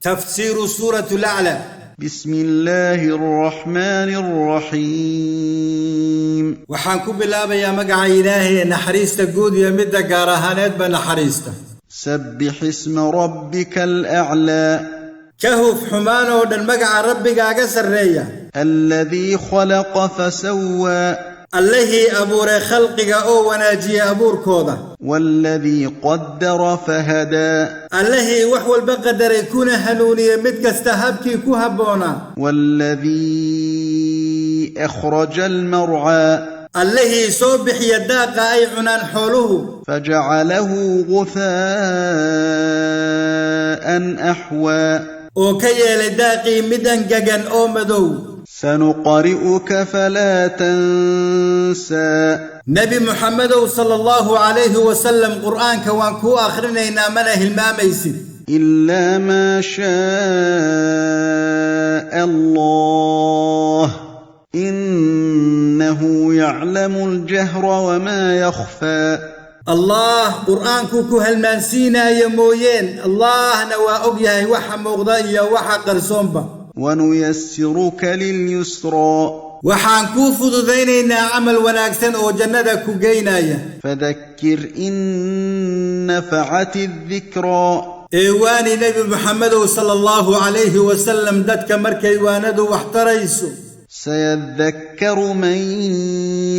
Tafsiiru Suurat Lacla. بسم الله الرحمن الرحيم. Waxaan ku bilaabayaa magaca Ilaahay ee naxariista guud iyo midda gaar ahaaneedba naxariista. سبح اسم ربك الأعلى. Ka huf xumaan oo dhan magaca Rabbigaaga sarreeya. الذي خلق فسوى. Allihii abuuray khalqiga oo wanaajiya abuurkooda. والذي قدر فهدى. Allihii wax walba qadaray kuna hanuuniyey mid kasta habkii ku habboonaa. والذي أخرج المرعى. Allihii soo bixiya daaqa ay cunaan xooluhu. فجعله غثاء أحوى. Oo ka yeelay daaqii mid angagan oo madow. سنقرئك فلا تنسى. Nebi Muxamedow sala Allahu calayhi wasalam, Qur'aanka waan kuu akhrinaynaa, mana hilmaamaysid. إلا ما شاء الله، إنه يعلم الجهر وما يخفى. Allah Qur'aankuu ku halmaansiinaayo mooyeen, Allahna waa og yahay waxa muuqda iyo waxa qarsoonba. ونيسرك لليسرى. Waxaan kuu fududaynaynaa camal wanaagsan oo jannada ku geynaya. فذكر إن نفعت الذكرى. Ee waani, Nebi Muxamedow sala Allahu calayhi wasalam, dadka markay waanadu wax tarayso. سيذكر من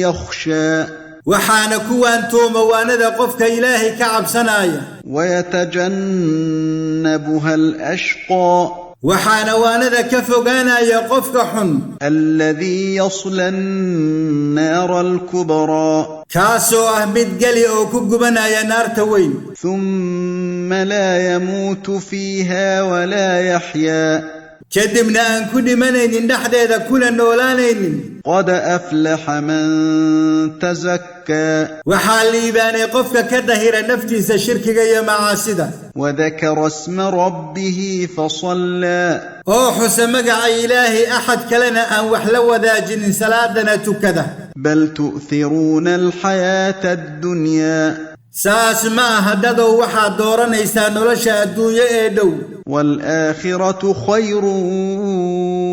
يخشى. Waxaana ku waantooma waanada qofka Ilaahay ka cabsanaya. ويتجنبها الأشقى. Waxaana waanada ka fogaanaya qofka xun. الذي يصلى النار الكبرى. Kaasoo ah mid geli oo ku gubanaya naarta weyn. ثم لا يموت فيها ولا يحيا. Kadibna aan ku dhimanaynin dhexdeeda kuna noolaanaynin. قد أفلح من تزكى. Waxaa liibaanay qofka ka dahira naftiisa shirkiga iyo macaasida. وذكر اسم ربه فصلى. Oo xusa magaca Ilaahay, axad kalena aan wax la wadaajinin, salaadana tukada. بل تؤثرون الحياة الدنيا. Saas ma aha, dadow, waxaad dooranaysaa nolosha adduunyo ee dhow. والآخرة خير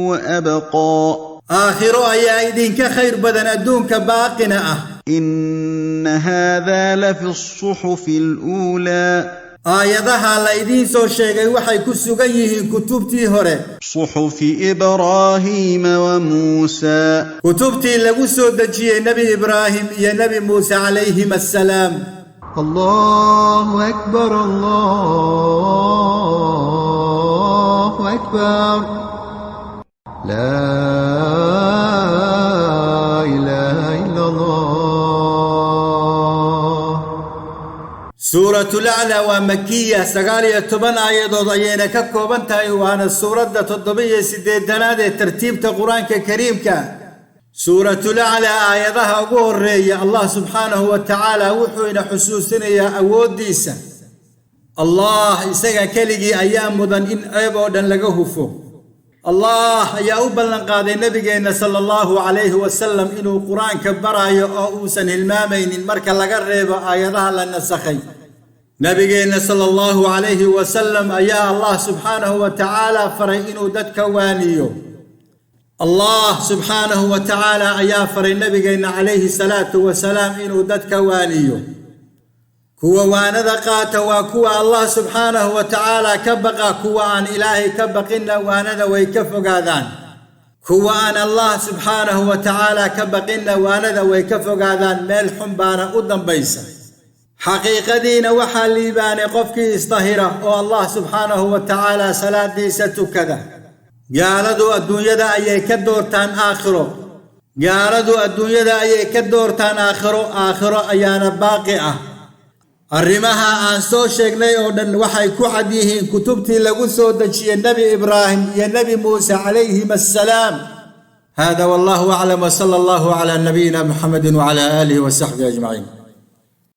وأبقى. Aakhiro ayaa idinka khayr badan adduunka, baaqina ah. إن هذا لفي الصحف الأولى. Aayadaha la idiin soo sheegay waxay ku sugan yihiin kutubtii hore. صحف إبراهيم وموسى. Kutubtii lagu soo dejiyey Nebi Ibraahim iyo Nebi Muuse calayhim assalaam. الله أكبر، الله أكبر، لا إله إلا الله. Suuratu Lacla waa makiya, 19 aayadood ayayna ka kooban tahay, waana suuradda 87aad ee tartiibta Qur-aanka Kariimka. Suuratu Lacla aayadaha ugu horeeya Allah subxaanahu wa tacaala wuxuu ina xusuusinayaa awooddiisa. Allah isaga keligii ayaa mudan in ceeb oo dhan laga hufo. Allah ayaa u ballanqaaday nebigeenna sala Allahu calayhi wasalam inuu Qur-aanka barayo oo uusan hilmaamaynin, marka laga reebo aayadaha la nasakhay. Nabigeenna sala Allahu calayhi wasalam ayaa Allah subxaanahu wa tacaala faray inuu dadka waaniyo. Allah subxaanahu wa tacaala ayaa faray nabigeenna calayhi salaatu wasalaam inuu dadka waaniyo. Kuwa waanada qaata waa kuwa Allah subxaanahu wa tacaala ka baqa. Kuwa aan Ilaahay ka baqinna waanada way ka fogaadaan. Kuwa aan Allah subxaanahu wa tacaala ka baqinna waanada way ka fogaadaan, meel xun baana u dambaysa. Xaqiiqadiina waxaa liibaanay qofkii isdahira oo Allah subxaanahu wa tacaala salaadiisa tukada. Gaaladu adduunyada ayay ka doortaan aakhiro. Gaaladu adduunyada ayay ka doortaan aakhiro, aakhiro ayaana baaqi ah. Arrimaha aan soo sheegnay oo dhan waxay ku cad yihiin kutubtii lagu soo dejiyey Nebi Ibraahim iyo Nebi Muuse calayhim assalaam. Hada wallahu aclam, wsala Allahu cala nabiyina Muxamedi wcala aalihi wasaxbihi ajmaciin.